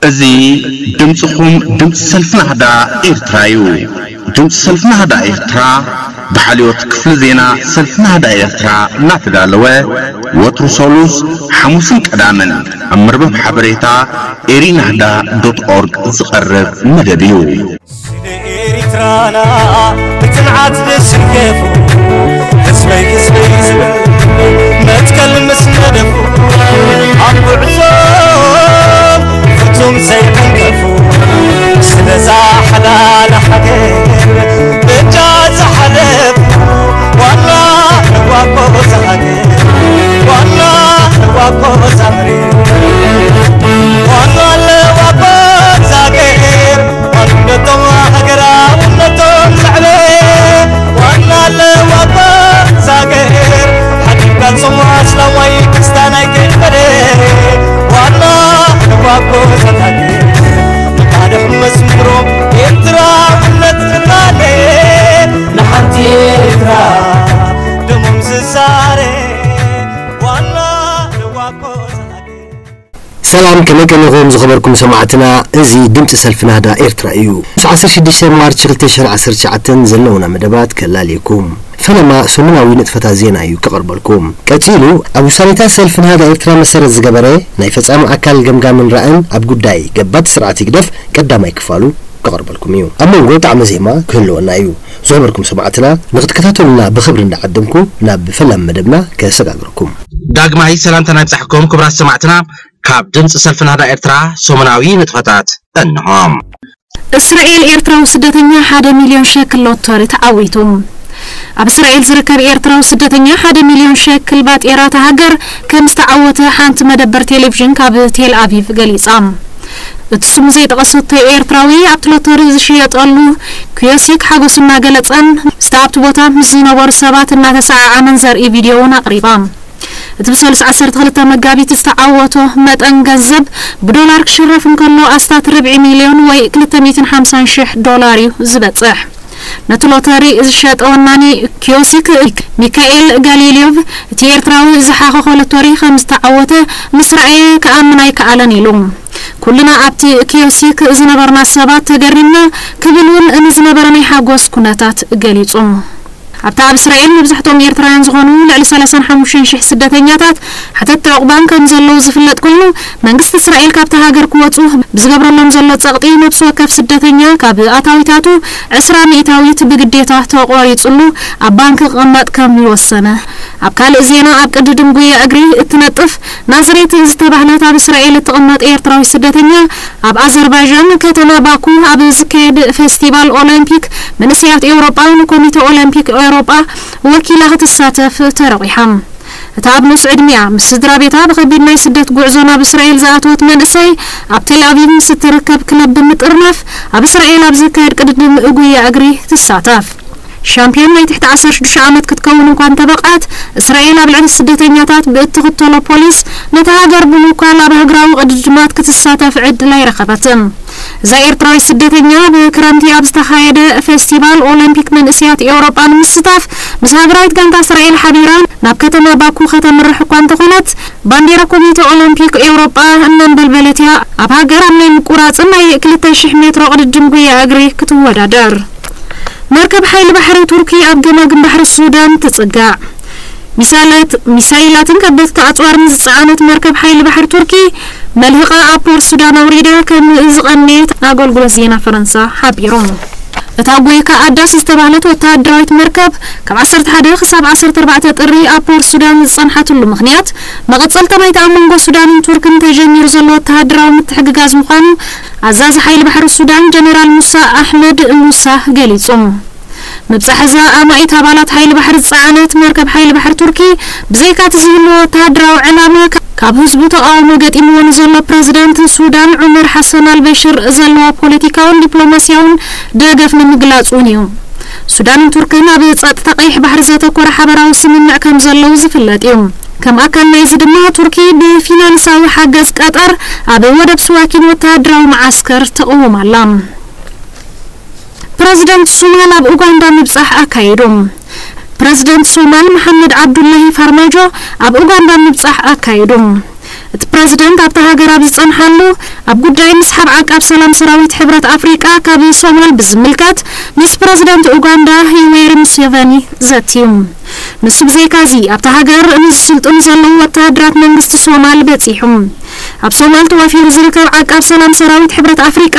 እዚ ድምፅኹም ድምፂ ሰልፊ ናህዳ ኤርትራ እዩ። ድምፂ ሰልፊ ናህዳ ኤርትራ ብሓልዮት ክፍሊ ዜና ሰልፊ ናህዳ ኤርትራ እናተዳለወ ወትሩ ሰሉስ፣ ሓሙስን ቀዳምን ኣብ መርበብ ሓበሬታ ኤሪናህዳ ዶት ኦርግ ዝቐርብ መደብ እዩ። ስለ ኤርትራና ብጽንዓት ዝስየፉ፣ ህዝበይ ህዝበይ ዝብል መትከል ምስ ነደፉ፣ ኣብ ጉዕዞ ፍጹም ዘይተንቀፉ፣ ስለዛ ሓላል ሃገር በጃ ዝሓለፉ፣ ዋና ዋቆ ዛሃገር፣ ዋና ዋቆ ዛምሪ፣ ዋና ዋቆ ዛገር፣ ዋንነቶም ሃገራውነቶም ዘዕበ፣ ዋና ኣለዋ እኳ እዛ ሃገር፣ ሓዲግካ ጽዋ ኣስላማይ ክርስትያናይ ከይፈለ፣ ዋና ኣለዋ እኮ እዛ ሃገር፣ ንቃልሕ መስምሮ ኤርትራውነት ዝቃለ፣ ንሓንቲ ኤርትራ ደሞም ዝዛረ፣ ዋና ኣለዋ እኮ እዛ ሃገር። ሰላም፣ ከመይ ቀኒኹም ዝኸበርኩም ሰማዕትና? እዚ ድምፂ ሰልፊ ናህዳ ኤርትራ እዩ። ምስ ዓሰርተ ሽዱሽተ ማርች ክልተ ሽሕን ዓሰርተ ትሽዓተን ዘለውና መደባት ከላልየኩም። ፈለማ ሰሙናዊ ንጥፈታት ዜና እዩ ክቐርበልኩም። ቀጺሉ፣ ኣብ ውሳኔታት ሰልፊ ናህዳ ኤርትራ መሰረት ዝገበረ ናይ ፈጻሚ ኣካል ገምጋምን ራእን ኣብ ጉዳይ ገባቲ ስርዓት ህግደፍ ቀዳማይ ክፋሉ ክቐርበልኩም እዩ። ኣብ መንጎ ጣዕመ ዜማ ክህልወና እዩ። ዝኸበርኩም ሰማዕትና፣ ንክትከታተሉና ብኽብሪ እንዳዓደምኩ ናብ ፈላሚ መደብና ከሰጋግረኩም። ዳግማይ ሰላምታና ይብጻሕኩም ክቡራት ሰማዕትና። ካብ ድምፂ ሰልፊ ናህዳ ኤርትራ ሰሙናዊ ንጥፈታት እንሆ። እስራኤል ኤርትራዊ ስደተኛ ሓደ ሚልዮን ሸክል ሎተሪ ተዓዊቱ። ኣብ እስራኤል ዝርከብ ኤርትራዊ ስደተኛ ሓደ ሚልዮን ሸክል ባጤራ እታ ሃገር ከም ዝተዓወተ ሓንቲ መደበር ቴሌቪዥን ካብ ቴል ኣቪቭ ገሊጻ። እቲ ስሙ ዘይጠቐሰቶ ኤርትራዊ ኣብቲ ሎተሪ ዝሽየጠሉ ኪዮሲክ ሓጎሱ እናገለጸን ምስቲ ኣብቲ ቦታ ምስ ዝነበሩ ሰባት እናተሰዓዓመን ዘርኢ ቪድዮ እውን ኣቕሪባ። እቲ ብሰሉስ ዓሰርተ ክልተ መጋቢት ዝተዓወቶ መጠን ገንዘብ ብዶላር ክሽረፍ እንከሎ ኣስታት ርብዒ ሚልዮን ወይ ክልተ ሚእትን ሓምሳን ሽሕ ዶላር እዩ ዝበጽሕ። ነቲ ሎተሪ ዝሸጠ ወናኒ ኪዮሲክ ሚካኤል ጋሊልዮቭ፣ እቲ ኤርትራዊ ዝሓኸኾ ሎተሪ ከም ዝተዓወተ ምስ ረኣየ ክኣምን ኣይከኣለን ኢሉ። ኩልና ኣብቲ ኪዮሲክ ዝነበርና ሰባት ተገሪምና ክብል እውን ንዝነበረ ናይ ሓጎስ ኩነታት ገሊጹ። ኣብታ ኣብ እስራኤል መብዛሕትኦም ኤርትራውያን ዝኾኑ ልዕሊ ሰላሳን ሓሙሽተን ሽሕ ስደተኛታት ሓተትቲ ዕቑባን ከም ዘለዉ ዝፍለጥ ኮይኑ፣ መንግስቲ እስራኤል ካብታ ሃገር ክወጹ ብዝገብረሎም ዘሎ ጸቕጢ፣ ነብሲ ወከፍ ስደተኛ ካብ ኣታዊታቱ ዕስራ ሚእታዊት ብግዴታ ተቖሪጹሉ ኣብ ባንክ ክቕመጥ ከም ዝወሰነ። ኣብ ካልእ ዜና፣ ኣብ ቅድድም ጉያ እግሪ እትነጥፍ ናዝሬት ዝተባህለት ኣብ እስራኤል እትቕመጥ ኤርትራዊት ስደተኛ፣ ኣብ ኣዘርባይጃን ከተማ ባኩ ኣብ ዝካየድ ፌስቲቫል ኦሎምፒክ መንእሰያት ኤውሮጳ ንኮሚተ ኦሎምፒክ ኤውሮጳ ወኪላ ክትሳተፍ ተረቑሓ። እታ ኣብ ንኡስ ዕድሚኣ ምስ ስድራ ቤታ ብኸቢድ ናይ ስደት ጉዕዞ ናብ እስራኤል ዝኣተወት መንእሰይ፣ ኣብ ቴል ኣቪቭ ምስ እትርከብ ክለብ ብምጥርናፍ ኣብ እስራኤል ኣብ ዝካየድ ቅድድም ጉያ እግሪ ትሳተፍ። ሻምፒዮን ናይ ትሕቲ ዓሰርተ ሽዱሽተ ዓመት ክትከውን እንኳ እንተበቕዐት፣ እስራኤል ኣብ ልዕሊ ስደተኛታት ብእትኽተሎ ፖሊስ ነታ ሃገር ብምውካል ኣብ ሃገራዊ ቅድድማት ክትሳተፍ ዕድል ኣይረኸበትን። እዛ ኤርትራዊት ስደተኛ ብክረምቲ ኣብ ዝተኻየደ ፌስቲቫል ኦሎምፒክ መንእሰያት ኤውሮጳ ንምስታፍ ምስ ሃገራዊት ጋንታ እስራኤል ሓቢራ ናብ ከተማ ባኩ ከተምርሕ እኳ እንተኾነት፣ ባንዴራ ኮሚተ ኦሎምፒክ ኤውሮጳ እናንበልበለት እያ ኣብ ሃገር ኣብ ናይ ምቁራጽን ናይ ክልተ ሽሕ ሜትሮ ቅድድም ጉያ እግሪ ክትወዳደር። መርከብ ሓይሊ ባሕሪ ቱርኪ ኣብ ገማግም ባሕሪ ሱዳን ትጽጋዕ። ሚሳይላት፣ ሚሳይላትን ከበድቲ ኣጽዋርን ዝጸዓነት መርከብ ሓይሊ ባሕሪ ቱርኪ መልህቓ ኣብ ፖርት ሱዳን ኣውሪዳ ከም ዝቐነየት ኣገልግሎት ዜና ፈረንሳ ሓቢሩ። እታ ጎይካ ኣዳስ ዝተባህለት ወተሃደራዊት መርከብ ካብ ዓሰርተ ሓደ ክሳብ ዓሰርተ ኣርባዕተ ጥሪ ኣብ ፖርት ሱዳን ዝጸንሓትሉ ምኽንያት፣ መቐጸልታ ናይቲ ኣብ መንጎ ሱዳንን ቱርክን ተጀሚሩ ዘሎ ወተሃደራዊ ምትሕግጋዝ ምዃኑ ኣዛዚ ሓይሊ ባሕሪ ሱዳን ጀነራል ሙሳ ኣሕመድ ሙሳ ገሊጹ። ምብጻሕ እዛ ኣማኢት ኣባላት ሓይሊ ባሕሪ ዝጸዓነት መርከብ ሓይሊ ባሕሪ ቱርኪ፣ ብዘይካ እቲ ዝህልዎ ወተሃደራዊ ዕላማ፣ ካብ ህዝቡ ተቓውሞ ገጢምዎ ንዘሎ ፕረዚደንት ሱዳን ዑመር ሓሰን ኣልበሽር ዘለዎ ፖለቲካውን ዲፕሎማስያውን ደገፍ ንምግላጽ እውን እዩ። ሱዳንን ቱርክን ኣብ ጸጥታ ቀይሕ ባሕሪ ዘተኮረ ሓበራዊ ስምምዕ ከም ዘለዉ ዝፍለጥ እዩ። ከም ኣካል ናይዚ ድማ፣ ቱርኪ ብፊናንሳዊ ሓገዝ ቀጠር ኣብ ወደብ ስዋኪን ወተሃደራዊ መዓስከር ተቕውም ኣላ። ፕረዚደንት ሶማል ኣብ ኡጋንዳ ምብጻሕ ኣካየዱ። ፕረዚደንት ሶማል መሓመድ ዓብዱላሂ ፋርማጆ ኣብ ኡጋንዳ ምብጻሕ ኣካየዱ። እቲ ፕረዚደንት ኣብታ ሃገር ኣብ ዝጸንሓሉ፣ ኣብ ጉዳይ ምስሓብ ዓቃብ ሰላም ሰራዊት ሕብረት ኣፍሪቃ ካብ ሶማል ብዝምልከት ምስ ፕረዚደንት ኡጋንዳ ዩዌሪ ሙሴቨኒ ዘትዩ። ንሱ ብዘይካዚ ኣብታ ሃገር ንዝስልጥኑ ዘለዉ ወተሃደራት መንግስቲ ሶማል በጺሑ። ኣብ ሶማል ተዋፊሩ ዝርከብ ዓቃብ ሰላም ሰራዊት ሕብረት ኣፍሪቃ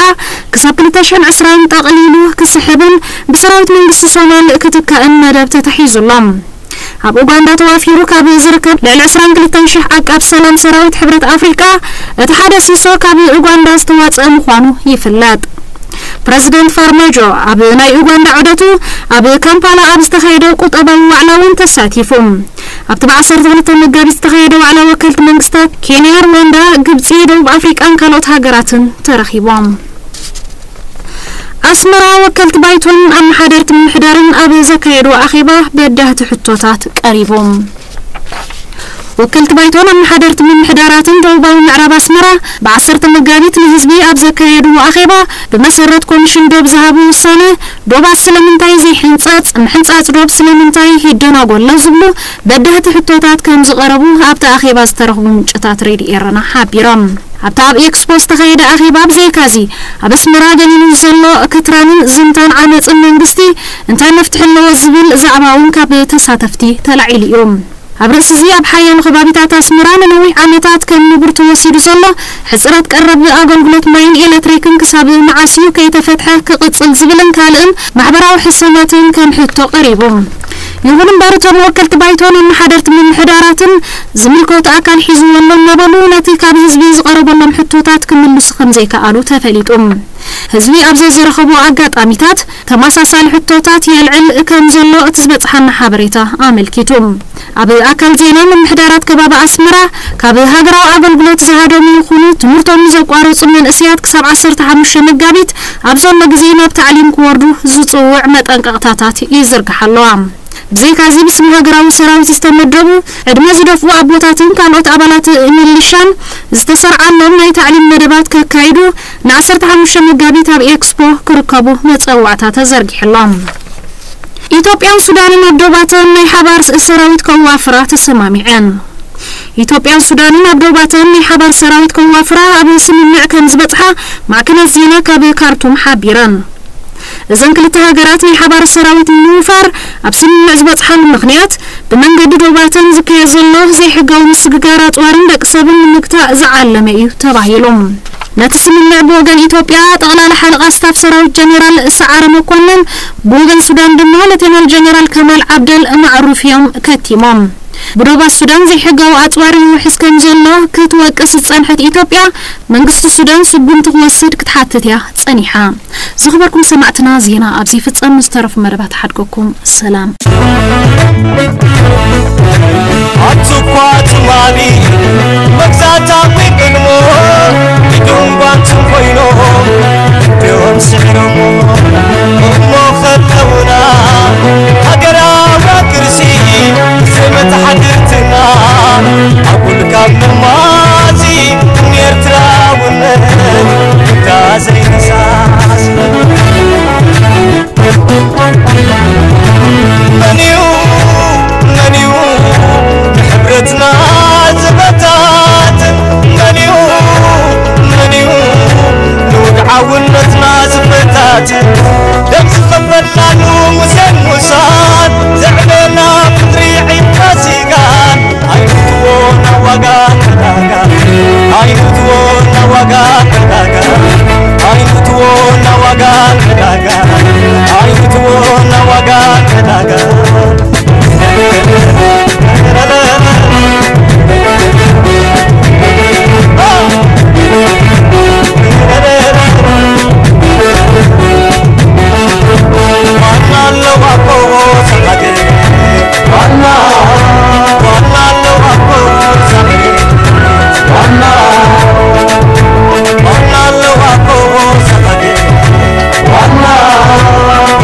ክሳብ ክልተ ሽሕን ዕስራን ጠቕሊሉ ክስሕብን ብሰራዊት መንግስቲ ሶማል ክትካእን መደብ ተታሒዙ ኣሎ። ኣብ ኡጋንዳ ተዋፊሩ ካብ ዝርከብ ልዕሊ ዕስራን ክልተን ሽሕ ዓቃብ ሰላም ሰራዊት ሕብረት ኣፍሪቃ እቲ ሓደ ሲሶ ካብ ኡጋንዳ ዝተዋጸአ ምዃኑ ይፍለጥ። ፕረዚደንት ፋርማጆ ኣብ ናይ ኡጋንዳ ዑደቱ ኣብ ካምፓላ ኣብ ዝተኻየደ ቁጠባዊ ዋዕላ እውን ተሳቲፉ። ኣብቲ ብ ዓሰርተ ክልተ መጋቢት ዝተኻየደ ዋዕላ ወከልቲ መንግስታት ኬንያ፣ ሩዋንዳ፣ ግብጺ፣ ደቡብ ኣፍሪቃን ካልኦት ሃገራትን ተረኺቦም። ኣስመራ፣ ወከልቲ ባይቶን ኣመሓደርቲ ምምሕዳርን ኣብ ዘካየድዎ ኣኼባ በዳህቲ ሕቶታት ቀሪቦም። ወከልቲ ባይቶን ኣመሓደርቲ ምምሕዳራትን ደቡባዊ ምዕራብ ኣስመራ ብ ዓሰርተ መጋቢት ንህዝቢ ኣብ ዘካየድዎ ኣኼባ፣ ብመሰረት ኮሚሽን ዶብ ዝሃቡ ውሳነ፣ ዶባት ስለምንታይ ዘይሕንጸጽ፣ ምሕንጻጽ ዶብ ስለምንታይ ይደናጎሎ ዝብሉ በዳህቲ ሕቶታት ከም ዝቐረቡ ኣብቲ ኣኼባ ዝተረኽቡ ምንጭታት ሬድዮ ኤረና ሓቢሮም። ኣብቲ ኣብ ኤክስፖ ዝተኻየደ ኣኼባ ብዘይካዚ ኣብ ኣስመራ ገኒኑ ዘሎ ክትራንን ዝምታን ዓመጽን መንግስቲ እንታይ መፍትሒ ኣለዎ ዝብል ዛዕባ እውን ካብ ተሳተፍቲ ተላዒሉ እዩ። ኣብ ርእሲ እዚ ኣብ ሓያሎ ከባቢታት ኣስመራ ንነዊሕ ዓመታት ከም ንቡር ተወሲዱ ዘሎ ሕጽረት ቀረብ ኣገልግሎት ማይን ኤሌክትሪክን ክሳብ መዓስ እዩ ከይተፈትሐ ክቕጽል ዝብልን ካልእን ማሕበራዊ ሕሰማትን ከም ሕቶ ቀሪቡ። ይኹን እምበር እቶም ወከልቲ ባይቶን ኣመሓደርቲ ምምሕዳራትን ዝምልከቱ ኣካል ሒዝዎ ኣሎ እናበሉ ነቲ ካብ ህዝቢ ዝቐረበሎም ሕቶታት ክምልሱ ከም ዘይከኣሉ ተፈሊጡ። ህዝቢ ኣብ ዘዘረኸቦ ኣጋጣሚታት ተመሳሳሊ ሕቶታት የልዕል ከም ዘሎ እቲ ዝበጽሓና ሓበሬታ ኣመልኪቱ። ኣብ ኣካል ዜና ምምሕዳራት ከባቢ ኣስመራ ካብ ሃገራዊ ኣገልግሎት ዝሃደሙ ይኹኑ ትምህርቶም ዘቋረጹ መንእሰያት ክሳብ ዓሰርተ ሓሙሽተ መጋቢት ኣብ ዘሎ ግዜ ናብ ታዕሊም ክወርዱ ዝጽውዕ መጠንቀቕታታት ይዝርግሓ ኣለዋ። ብዘይካዚ ብስም ሃገራዊ ሰራዊት ዝተመደቡ ዕድመ ዝደፍኡ ኣቦታትን ካልኦት ኣባላት ሚሊሻን ዝተሰርዓሎም ናይ ታዕሊም መደባት ከካይዱ ን ዓሰርተ ሓሙሽተ መጋቢት ኣብ ኤክስፖ ክርከቡ መጸዋዕታ ተዘርጊሕሎም። ኢትዮጵያን ሱዳንን ኣብ ዶባተን ናይ ሓባር ሰራዊት ከዋፍራ ተሰማሚዐን። ኢትዮጵያን ሱዳንን ኣብ ዶባተን ናይ ሓባር ሰራዊት ከዋፍራ ኣብ ስምምዕ ከም ዝበጽሓ ማዕከናት ዜና ካብ ካርቱም ሓቢረን። እዘን ክልተ ሃገራት ናይ ሓባር ሰራዊት ንምውፋር ኣብ ስምምዕ ዝበጽሓሉ ምኽንያት፣ ብመንገዲ ዶባተን ዝካየድ ዘሎ ዘይሕጋዊ ምስግጋር ኣጽዋርን ደቂ ሰብን ንምግታእ ዝዓለመ እዩ ተባሂሉ። ነቲ ስምምዕ ብወገን ኢትዮጵያ ጠቕላላ ሓለቓ ስታፍ ሰራዊት ጀነራል ሰዓረ መኮነን፣ ብወገን ሱዳን ድማ ሌተናል ጀነራል ከማል ዓብደል ማዕሩፍ እዮም ከቲሞም። ብዶባት ሱዳን ዘይሕጋዊ ኣጽዋር ይውሕዝ ከም ዘሎ ክትወቅስ ዝጸንሐት ኢትዮጵያ፣ መንግስቲ ሱዳን ስጉምቲ ክወስድ ክትሓትት እያ ጸኒሓ። ዝኸበርኩም ሰማዕትና፣ ዜና ኣብዚ ይፍጸም። ዝተረፉ መደባት ሓድገኩም። ሰላም። ኣቱኳ ትማሊ መግዛእታ ቂቅድሞ ኢዶም ጓንትን ኮይኖም እድዮም ስዒሮሞ እሞ ከለውና ሃገራዊ ቅርሲ ዘይመተሓድርትና ኣጉል ካብ ምማዚ ንኤርትራውነት እታ ዘይነሳስ መን እዩ፣ መን እዩ ንሕብረትና ዝበታትን? መን እዩ፣ መን እዩ ንውግዓውነትና ዝበታትን? ደም ዝኸፈልናሉ ሙሴን ሙሳን ዘዕበና ምድሪ ዒንካ ሲጋን ኣይንትዎ ናብ ዋጋ ዕዳጋ፣ ኣይንትዎ ናብ ዋጋ ዕዳጋ፣ ኣይንትዎ ናብ ዋጋ ዕዳጋ፣ ኣይንትዎ ናብ ዋጋ ዕዳጋ። ዋና ኣለዋ እኮ ሰዓት፣ ዋና፣ ዋና ኣለዋ እኮ ሰዓት፣ ዋና፣ ዋና ኣለዋ እኮ ሰዓት፣ ዋና፣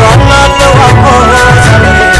ዋና ኣለዋ እኮ ሰዓት።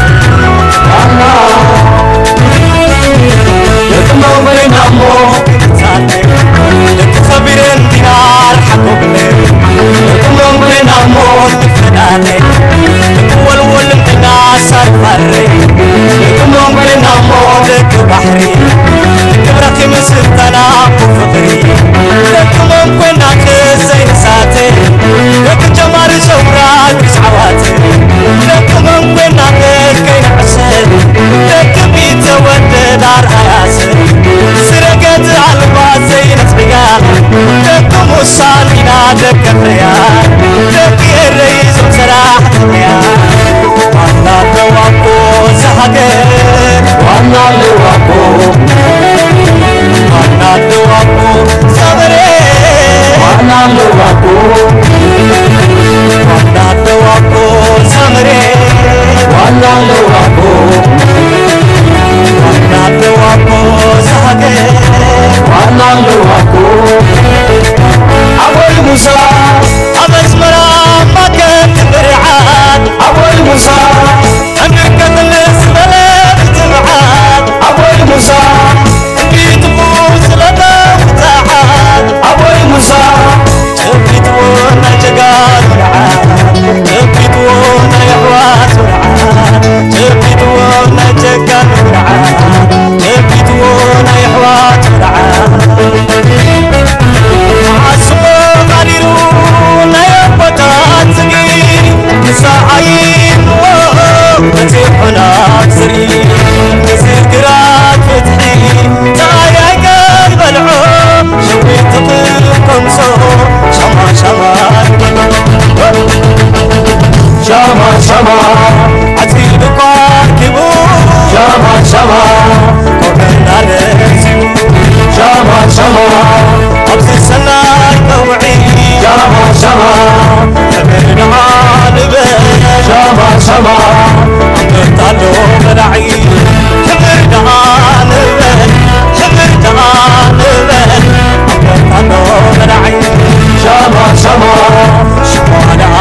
ሙሳ፣ ሕምቀት ዝበለ ብትብዓት ኣቦይ ሙሳ፣ ትንቢት ስለ ተውፅዓት ኣቦይ ሙሳ፣ ትንቢት ናይ ጀጋኑ ርዓት፣ ትንቢት ናይ ኣሕዋት ርዓት፣ ትንቢት ናይ ጀጋኑ ርዓት፣ ትንቢት ናይ ኣሕዋት ርዓት። ዓስቦ ቀዲሩ ናይ ኣቦታት ዝጊ፣ ንሳ ዓይንዎ በፂሑና ዝርኢ፣ ንዝግራት ፍትሒ ታይ ኣይቀልበልዖ፣ ሸዊት ትኽል ከምሶ፣ ሻማ ሻማ፣ ሻማ ሻማ፣ ዓፂዱ እኳ ኣርኪቡ፣ ሻማ ሻማ፣ ኮበና ነዚቡ፣ ሻማ ሻማ፣ ኣብዚ ሰናይ ቀውዒ፣ ሻማ ሻማ፣ ክብሪ ደኣ ንበል፣ ሻማ ሻማ፣ ኣንበጣ ኣሎ በላዒ፣ ክብሪ ደኣ ንበል፣ ክብሪ ደኣ ንበል፣ ኣንበጣ ኣሎ በላዒ፣ ሻማ ሻማ፣ ሻማ ደኣ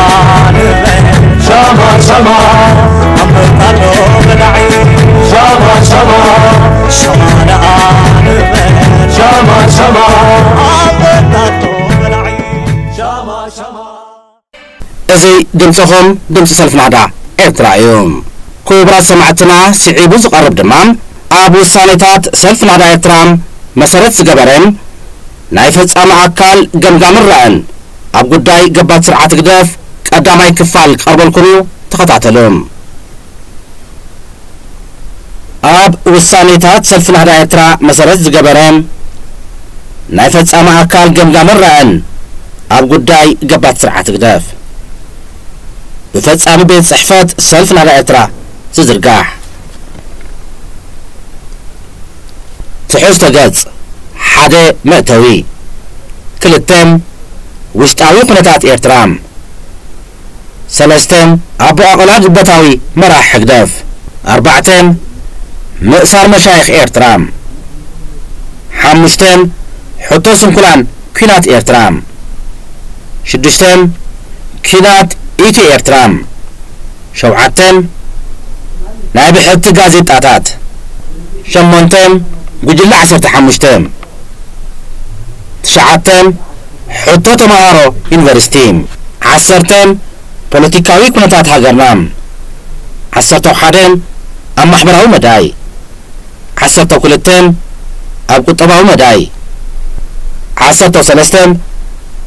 ንበል፣ ሻማ ሻማ፣ ኣንበጣ ኣሎ በላዒ፣ ሻማ ሻማ፣ ሻማ ደኣ ንበል፣ ሻማ ሻማ፣ ኣንበጣ ኣሎ በላዒ፣ ሻማ ሻማ። እዚ ድምፅኹም፣ ድምፂ ሰልፊ ናህዳ ኤርትራ እዩ። ክቡራት ሰማዕትና፣ ስዒቡ ዝቐርብ ድማ ኣብ ውሳኔታት ሰልፊ ናህዳ ኤርትራ መሰረት ዝገበረ ናይ ፈጻሚ ኣካል ገምጋምን ራእን ኣብ ጉዳይ ገባቲ ስርዓት ህግደፍ ቀዳማይ ክፋል ክቐርበልኩም እዩ። ተኸታተሉ። ኣብ ውሳኔታት ሰልፊ ናህዳ ኤርትራ መሰረት ዝገበረ ናይ ፈጻሚ ኣካል ገምጋምን ራእን ኣብ ጉዳይ ገባቲ ስርዓት ህግደፍ ብፈጻሚ ቤት ጽሕፈት ሰልፊ ናህዳ ኤርትራ ዝዝርጋሕ። ትሕዝቶ ገጽ ሓደ፣ መእተዊ። ክልተ፣ ውሽጣዊ ኩነታት ኤርትራ። ሰለስተ፣ ኣበቋቑላ ግበታዊ መራሒ ህግደፍ። ኣርባዕተ፣ ምእሳር መሻይኽ ኤርትራ። ሓሙሽተ፣ ሕቶ ስንኩላን ኲናት ኤርትራ። ሽዱሽተ፣ ኲናት ኢትዮ ኤርትራ። ሸውዓተ፣ ናይ ብሕቲ ጋዜጣታት። ሸሞንተ፣ ጉጅለ ዓሰርተ ሓሙሽተ። ትሽዓተ፣ ሕቶ ተመሃሮ ዩኒቨርሲቲ። ዓሰርተ፣ ፖለቲካዊ ኩነታት ሃገርና። ዓሰርተ ሓደ፣ ኣብ ማሕበራዊ መዳይ። ዓሰርተ ክልተ፣ ኣብ ቁጠባዊ መዳይ። ዓሰርተ ሰለስተ፣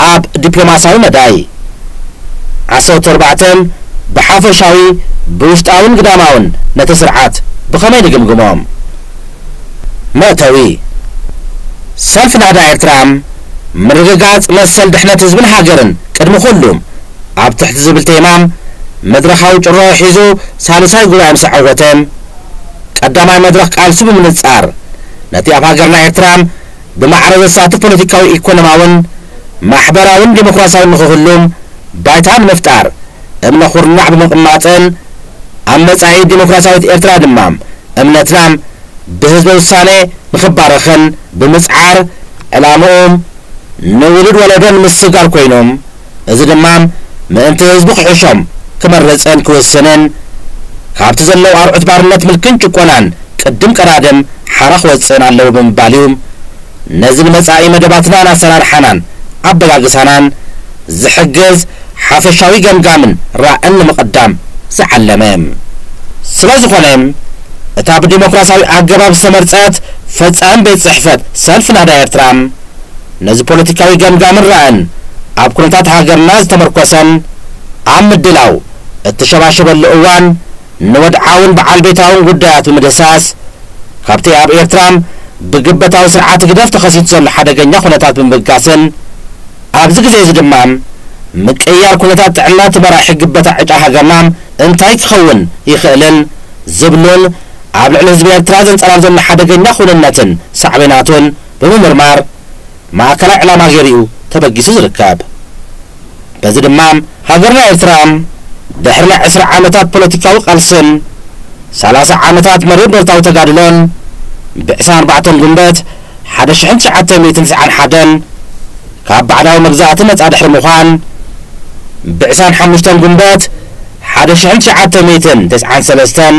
ኣብ ዲፕሎማሲያዊ መዳይ። ዓሰርተ ኣርባዕተ፣ ብሓፈሻዊ፣ ብውሽጣውን ግዳማውን ነቲ ስርዓት ብኸመይ ንግምግሞ? መእተዊ። ሰልፊ ናህዳ ኤርትራ፣ ምርግጋጽ መሰል ድሕነት ህዝብን ሃገርን ቅድሚ ኩሉ ኣብ ትሕቲ ዝብል ቴማ መድረኻዊ ጭርሖ ሒዙ ሳልሳይ ጉባኤ ምስ ዓወተ፣ ቀዳማይ መድረኽ ቃልሱ ብምንጻር፣ ነቲ ኣብ ሃገርና ኤርትራ ብማዕረ ዘሳትፍ ፖለቲካዊ፣ ኢኮኖማውን ማሕበራውን ዲሞክራሲያውን ንኽህሉ ባይታ ንምፍጣር እምነ ኩርናዕ ብምቕማጥን፣ ኣብ መጻኢ ዲሞክራሲያዊት ኤርትራ ድማ እምነትና ብህዝበ ውሳኔ ንኽባረኽን ብምጽዓር፣ ዕላምኡ ንውሉድ ወለዶ ንምስግጋር ኮይኑ፣ እዚ ድማ ምእንቲ ህዝቡ ክሕሾም ክመርጽን ክውስንን፣ ካብቲ ዘለዉ ኣርዑት ባርነት፣ ምልክን ጭቆናን ቅድም ቀዳድም ሓራ ክወጽእን ኣለዎ ብምባል እዩ። ነዚ ንመጻኢ መደባትናን ኣሰራርሓናን ኣበጋግሳናን ዝሕግዝ ሓፈሻዊ ገምጋምን ራእን ንምቕዳም ዝዓለመ። ስለ ዝኾነ፣ እታ ብዲሞክራሲያዊ ኣገባብ ዝተመርጸት ፈጻሚ ቤት ጽሕፈት ሰልፊ ናህዳ ኤርትራ፣ ነዚ ፖለቲካዊ ገምጋምን ራእን ኣብ ኩነታት ሃገርና ዝተመርኮሰን ኣብ ምድላው እተሸባሸበሉ እዋን፣ ንወድዓውን በዓል ቤታውን ጉዳያት ብምድህሳስ፣ ካብቲ ኣብ ኤርትራ ብግበታዊ ስርዓት ህግደፍ ተኸሲቱ ዘሎ ሓደገኛ ኩነታት ብምብጋስን፣ ኣብዚ ግዜ እዚ ድማ ምቅይያር ኩነታት ጥዕና እቲ መራሒ ግበታ ዕጫ ሃገርና እንታይ ክኸውን ይኽእልን ዝብሉን፣ ኣብ ልዕሊ ህዝቢ ኤርትራ ዘንጸላል ዘሎ ሓደገኛ ኩንነትን ሳዕቤናቱን ብምምርማር፣ ማእከላይ ዕላማ ገይሩ እዩ ተበጊሱ ዝርከብ። በዚ ድማ፣ ሃገርና ኤርትራ፣ ድሕሪ ናይ ዕስራ ዓመታት ፖለቲካዊ ቃልስን ሰላሳ ዓመታት መሪር ብረታዊ ተጋድሎን፣ ብዕስራን ኣርባዕተን ጉንበት ሓደ ሽሕን ትሽዓተ ሚእትን ተስዓን ሓደን ካብ ባዕዳዊ መግዛእቲ ነጻ ድሕሪ ምዃን፣ ብዕስራን ሓሙሽተን ጉንበት ሓደ ሽሕን ትሽዓተ ሚእትን ተስዓን ሰለስተን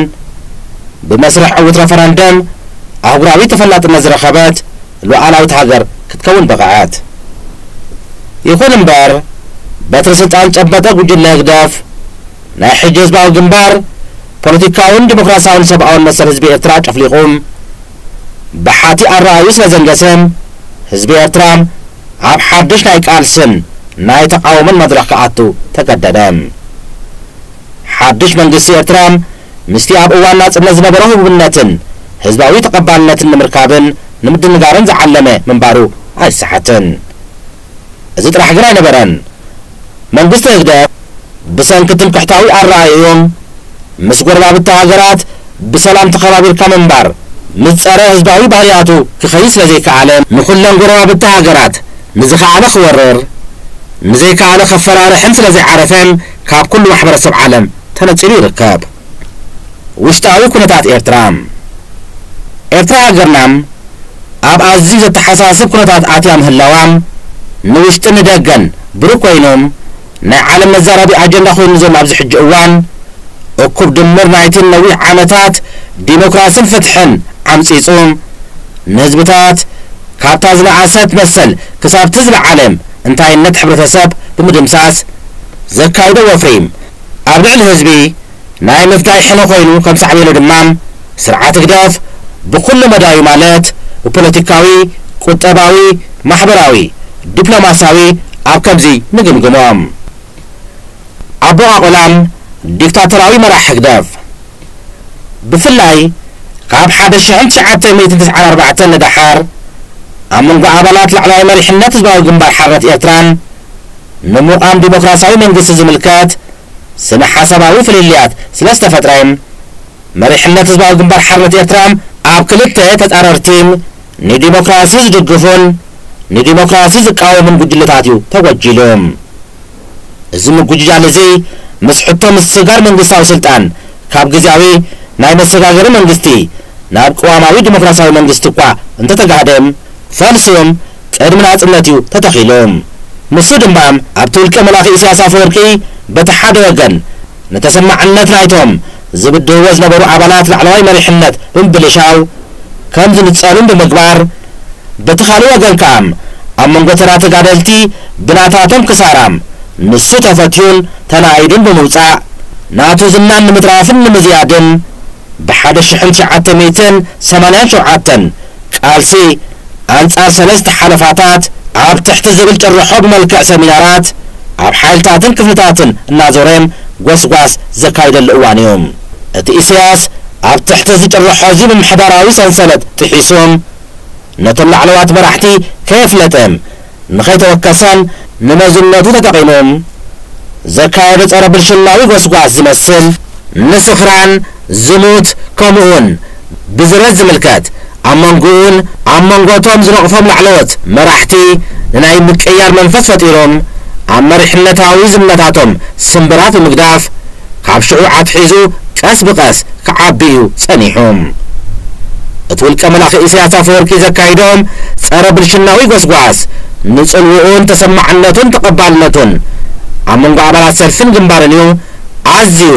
ብመስርሕ ዕውት ረፈረንደም ኣህጉራዊ ተፈላጥነት ዝረኸበት ሉዓላዊት ሃገር ክትከውን በቕዐት። ይኹን እምበር፣ በትሪ ስልጣን ዝጨበጠ ጉጅለ ህግደፍ፣ ናይ ሕጂ ህዝባዊ ግንባር፣ ፖለቲካውን ዲሞክራሲያውን ሰብኣውን መሰል ህዝቢ ኤርትራ ጨፍሊቑ፣ ብሓቲ ኣረኣዩ ስለ ዘንገሰ፣ ህዝቢ ኤርትራ ኣብ ሓድሽ ናይ ቃልስን ናይ ተቓውሞን መድረኽ ክኣቱ ተገደደ። ሓድሽ መንግስቲ ኤርትራ፣ ምስቲ ኣብ እዋን ናጽነት ዝነበሮ ህቡብነትን ህዝባዊ ተቐባልነትን ንምርካብን ንምድንጋርን ዝዓለመ ምንባሩ ኣይሰሓትን። እዚ ጥራሕ ግን ኣይነበረን። መንግስቲ ህግደፍ፣ ብሰንኪ ትምክሕታዊ ኣረኣእዮም፣ ምስ ጎረባብቲ ሃገራት ብሰላም ተኸባቢርካ ምንባር፣ ምስ ጸረ ህዝባዊ ባህርያቱ ክኸይድ ስለ ዘይከኣለ፣ ንኹለን ጎረባብቲ ሃገራት ንዝኸኣለ ክወርር፣ ንዘይከኣለ ከፈራርሕን ስለ ዘይዓረፈ፣ ካብ ኩሉ ማሕበረሰብ ዓለም ተነጺሉ ይርከብ። ውሽጣዊ ኩነታት ኤርትራ። ኤርትራ ሃገርና ኣብ ኣዝዩ ዘተሓሳስብ ኩነታት ኣትያ ምህላዋ፣ ንውሽጥን ንደገን ብሩህ ኮይኑ፣ ናይ ዓለም መዛረቢ ኣጀንዳ ኮይኑ ዘሎ ኣብዚ ሕጂ እዋን፣ እኩብ ድምር ናይቲ ነዊሕ ዓመታት ዲሞክራስን ፍትሕን ዓምጺጹ፣ ንህዝብታት ካብታ ዝነኣሰት መሰል ክሳብቲ ዝለዓለ እንታይነት ሕብረተሰብ ብምድምሳስ ዘካይዶ ወፍሪ፣ ኣብ ልዕሊ ህዝቢ ናይ ምፍዳይ ሕነ ኮይኑ ከም ሳዕቤኑ ድማ፣ ስርዓት ህግደፍ ብኹሉ መዳዩ ማለት ብፖለቲካዊ፣ ቁጠባዊ፣ ማሕበራዊ፣ ዲፕሎማሲያዊ ኣብ ከምዚ ንግምግሞ። ኣቦቓቕላ ዲክታቶራዊ መራሕ ህግደፍ። ብፍላይ ካብ ሓደ ሽሕን ትሽዓተ ሚእትን ተስዓን ኣርባዕተን ንደሓር፣ ኣብ መንጎ ኣባላት ላዕለዋይ መሪሕነት ህዝባዊ ግንባር ሓርነት ኤርትራን ንምቋም ዲሞክራሲያዊ መንግስቲ ዝምልከት ስነ ሓሳባዊ ፍልልያት ስለ ዝተፈጥረ፣ መሪሕነት ህዝባዊ ግንባር ሓርነት ኤርትራ ኣብ ክልተ ተጻረርቲ፣ ንዲሞክራሲ ዝድግፉን ንዲሞክራሲ ዝቃወሙን ጉጅለታት እዩ ተጎጂሉ። እዚ ምጉጅጃል እዚ፣ ምስ ሕቶ ምስግጋር መንግስታዊ ስልጣን ካብ ግዝያዊ ናይ መሰጋገሪ መንግስቲ ናብ ቅዋማዊ ዲሞክራሲያዊ መንግስቲ እኳ እንተተጋህደ፣ ፈልሱ ቅድሚ ናጽነት እዩ ተተኺሉ። ንሱ ድማ ኣብቲ ውልቀ መላኺ ኢሳያስ ኣፈወርቂ በቲ ሓደ ወገን ንተሰማዕነት ናይቶም ዝብድህዎ ዝነበሩ ኣባላት ላዕለዋይ መሪሕነት ብምብልሻው ከም ዝንጸሉን ብምግባር፣ በቲ ካልእ ወገን ከኣ ኣብ መንጎ ተራ ተጋደልቲ ብናታቶም ክሳራ ንሱ ተፈትዩን ተናኢዱን ብምውጻእ፣ ናቱ ዝናን ንምትራፍን ንምዝያድን ብሓደ ሽሕን ትሽዓተ ሚእትን ሰማንያን ሸውዓተን ቃልሲ ኣንጻር ሰለስተ ሓለፋታት ኣብ ትሕቲ ዝብል ጭርሖ ብመልክዕ ሰሚናራት ኣብ ሓይልታትን ክፍልታትን እናዞረ ጎስጓስ ዘካይደሉ እዋን እዩ። እቲ ኢሳያስ ኣብ ትሕቲ እዚ ጭርሖ እዚ ምምሕዳራዊ ሰንሰለት ጥሒሱ ነቶም ላዕለዋት መራሕቲ ከየፍለጠ፣ ንኸይተወከሰን ንመዝነቱ ተጠቒሙ ዘካየዶ ጸረ ብልሽናዊ ጎስጓስ ዝመስል፣ ንስኽራን ዝሙት ከምኡውን ብዝረት ዝምልከት፣ ኣብ መንጎኡን ኣብ መንጎቶም ዝነቕፎም ላዕለዎት መራሕቲ ንናይ ምቅያር መንፈስ ፈጢሮም፣ ኣብ መሪሕነታዊ ዝምነታቶም ስምብራት ብምግዳፍ፣ ካብ ሽዑ ኣትሒዙ ቀስ ብቐስ ክዓቢ እዩ ጸኒሑ። እቲ ውልቀ መላኺ ኢሳያስ ኣፈወርቂ ዘካይዶም ጸረ ብልሽናዊ ጎስጓስ፣ ንጽልውኡን ተሰማዕነቱን ተቐባልነቱን ኣብ መንጎ ኣባላት ሰልፍን ግንባርን እዩ ኣዝዩ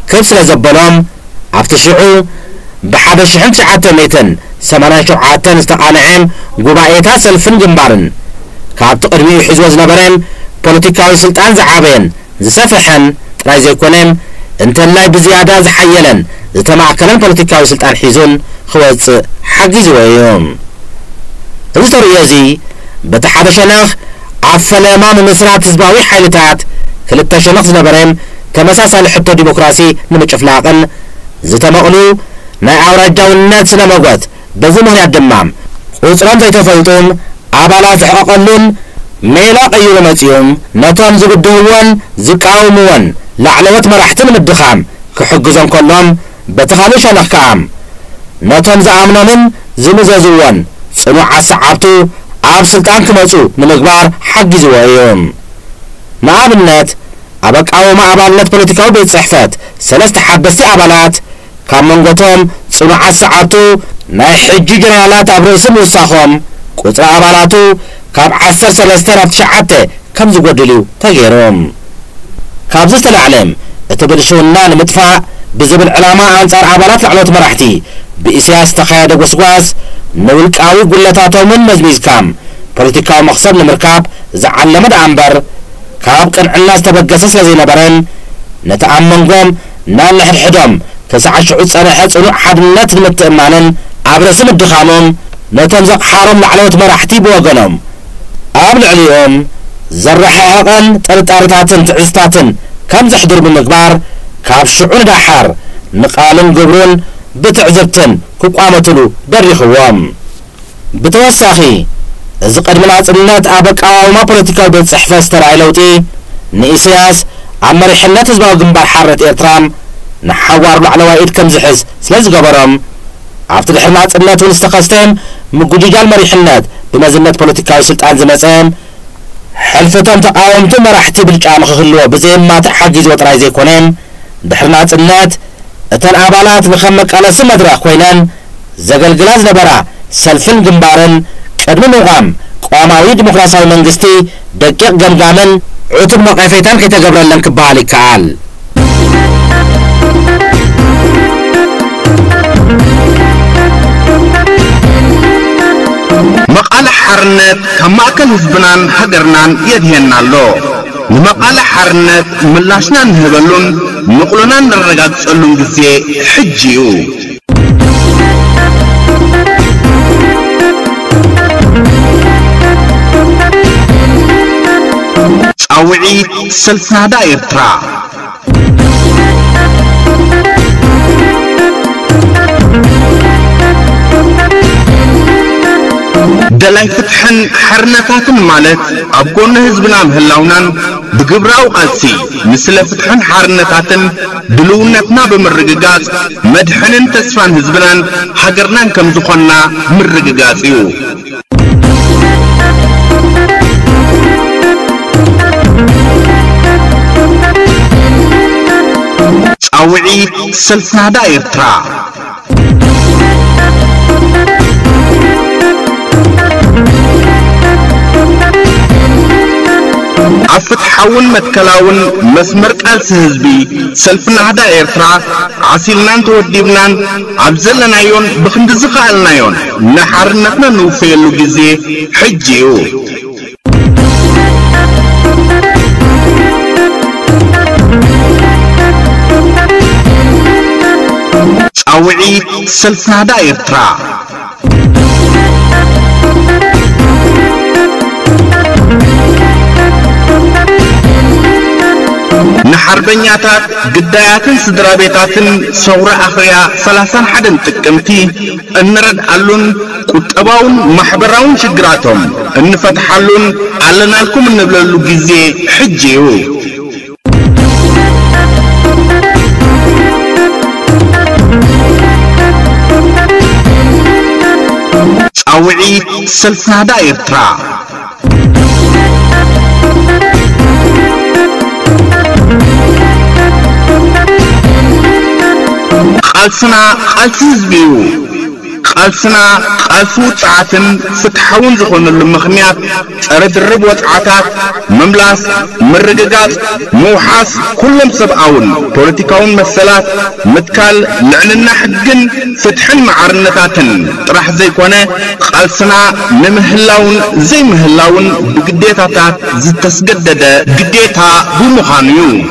ክብ ስለ ዘበሎም፣ ኣብቲ ሽዑ ብሓደ ሽሕን ትሽዓተ ሚእትን ሰማንያን ሸውዓተን ዝተቓንዐ ጉባኤታት ሰልፍን ግንባርን፣ ካብቲ ቅድሚኡ ሒዝዎ ዝነበረ ፖለቲካዊ ስልጣን ዝዓበየን ዝሰፍሐን ጥራይ ዘይኮነ፣ እንተላይ ብዝያዳ ዝሓየለን ዝተማእከለን ፖለቲካዊ ስልጣን ሒዙን ክወጽእ ሓጊዝዎ እዩ። እዚ ተርእዮ እዚ፣ በቲ ሓደ ሸነኽ ኣብ ፈለማ ምምስራት ህዝባዊ ሓይልታት፣ ክልተ ሸነኽ ዝነበረ ተመሳሳሊ ሕቶ ዲሞክራሲ ንምጭፍላቕን ዝተመቕሉ ናይ ኣውራጃውነት ስነ መጎት፣ በዚ ምኽንያት ድማ ቁጽሮም ዘይተፈልጡ ኣባላት ዘሕቐቐሉን ሜላ ቀይሩ መጺኡ፣ ነቶም ዝብድህዎን ዝቃወምዎን ላዕለዎት መራሕቲ ንምድኻም ክሕግዞም ከሎ፣ በቲ ካልእ ሸነኽ ከኣ ነቶም ዝኣምኖምን ዝምዘዝዎን ጽኑዓት ሰዓብቱ ኣብ ስልጣን ክመጹ ንምግባር ሓጊዝዎ እዩ። ንኣብነት፣ ኣብ ኣቃውማ ኣባልነት ፖለቲካዊ ቤት ጽሕፈት ሰለስተ ሓደስቲ ኣባላት፣ ካብ መንጎቶም ጽኑዓት ሰዓብቱ ናይ ሕጂ ጀነራላት ኣብ ርእሲ ምውሳኾም፣ ቁጽሪ ኣባላቱ ካብ ዓሰርተ ሰለስተ ናብ ትሽዓተ ከም ዝጎድል እዩ ተገይሩ። ካብዚ ዝተላዕለ፣ እቲ ብልሽውና ንምጥፋእ ብዝብል ዕላማ ኣንጻር ኣባላት ላዕለዎት መራሕቲ ብኢሳያስ ዝተኻየደ ጎስጓስ፣ ንውልቃዊ ጉለታቶምን መዝሚዝካ ፖለቲካዊ መኽሰብ ንምርካብ ዝዓለመ ደኣ እምበር፣ ካብ ቅንዕና ዝተበገሰ ስለ ዘይነበረን፣ ነቲ ኣብ መንጎም ናንሕድሕዶም ክሳዕ ሽዑ ዝጸንሐ ጽኑዕ ሓድነት ንምትእማንን ኣብ ርእሲ ምድኻሞም፣ ነቶም ዘቕሓሮም ላዕለዎት መራሕቲ ብወገኖም፣ ኣብ ልዕሊኦም ዘረሓሕቐን ጥርጣሬታትን ትዕዝታትን ከም ዘሕድሩ ብምግባር፣ ካብ ሽዑ ንደሓር ንቓልን ግብሩን ብትዕዝብትን ክቋመትሉ ደሪኽዎም። ብተወሳኺ፣ እዚ ቅድሚ ናጽነት ኣብ ኣቀዋውማ ፖለቲካዊ ቤት ጽሕፈት ዝተራእየ ለውጢ፣ ንኢሳያስ ኣብ መሪሕነት ህዝባዊ ግንባር ሓርነት ኤርትራ ንሓዋሩ ላዕለዋይ ኢድ ከም ዝሕዝ ስለ ዝገበሮም፣ ኣብቲ ድሕሪ ናጽነት እውን ዝተኸስተ ምጉጅጃል መሪሕነት ብመዝነት ፖለቲካዊ ስልጣን ዝመጸ፣ ሕልፊ እቶም ተቓወምቲ መራሕቲ ብልጫ ንኽህልዎ ብዘየማትእ ሓጊዝዎ ጥራይ ዘይኮነ፣ ድሕሪ ናጽነት እተን ኣባላት ንከም መቃለሲ መድረኽ ኮይነን ዘገልግላ ዝነበራ ሰልፍን ግንባርን፣ ቅድሚ ምቋም ቅዋማዊ ዲሞክራሲያዊ መንግስቲ፣ ደቂቕ ገምጋምን ዕቱብ ነቐፌታን ከይተገብረለን ክበሃል ይከኣል። መቓልሕ ሓርነት ካብ ማእከል ህዝብናን ሃገርናን የድህየና ኣሎ። ንመቓልሕ ሓርነት ምላሽና እንህበሉን ንቕሎና እነረጋግጸሉን ግዜ ሕጂ እዩ። ጻውዒት ሰልፊ ናህዳ ኤርትራ። ደላይ ፍትሕን ሓርነታትን ማለት ኣብ ጎኒ ህዝብና ምህላውናን ብግብራዊ ቃልሲ ንስለ ፍትሕን ሓርነታትን ድልውነትና ብምርግጋጽ መድሕንን ተስፋን ህዝብናን ሃገርናን ከም ዝኾንና ምርግጋጽ እዩ። ጻውዒት ሰልፊ ናህዳ ኤርትራ። ኣብ ፍትሓውን መትከላውን መስመር ቃልሲ ህዝቢ ሰልፊ ናህዳ ኤርትራ ዓሲልናን ተወዲብናን ኣብ ዘለናዮን ብኽንዲ ዝኸኣልናዮን ንሓርነትና ንውፈየሉ ግዜ ሕጂ እዩ። ጻውዒት ሰልፊ ናህዳ ኤርትራ። ንሓርበኛታት፣ ግዳያትን ስድራ ቤታትን ሰውራ ኣኽርያ ሰላሳን ሓደን ጥቅምቲ እንረድኣሉን ቁጠባውን ማሕበራውን ሽግራቶም እንፈትሓሉን ኣለናልኩም እንብለሉ ግዜ ሕጂ እዩ። ጻውዒት ሰልፊ ናህዳ ኤርትራ። ቃልስና ቃልሲ ህዝቢ እዩ። ቃልስና ቃልሲ ውጽዓትን ፍትሓውን ዝኾነሉ ምኽንያት፣ ጸረ ድርብ ወጽዓታት፣ ምምላስ፣ ምርግጋጽ፣ ምውሓስ ኩሎም ሰብኣውን ፖለቲካውን መሰላት፣ ምትካል ልዕልና ሕግን ፍትሕን ማዕርነታትን ጥራሕ ዘይኮነ፣ ቃልስና ንምህላውን ዘይምህላውን ብግዴታታት ዝተስገደደ ግዴታ ብምዃኑ እዩ።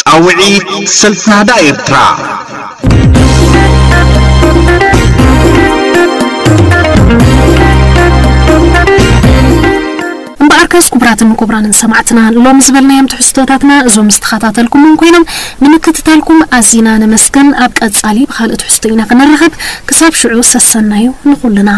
ጻውዒት ሰልፊ ናህዳ ኤርትራ። እምበኣርከስ ክቡራትን ክቡራንን ሰማዕትና፣ ሎሚ ዝበልናዮም ትሕዝቶታትና እዞም ዝተኸታተልኩምዎም ኮይኖም፣ ንምክትታልኩም ኣዚና ነመስግን። ኣብ ቀጻሊ ብኻልእ ትሕዝቶ ኢና ክንራኸብ። ክሳብ ሽዑ ሰሰናዩ ንኹልና።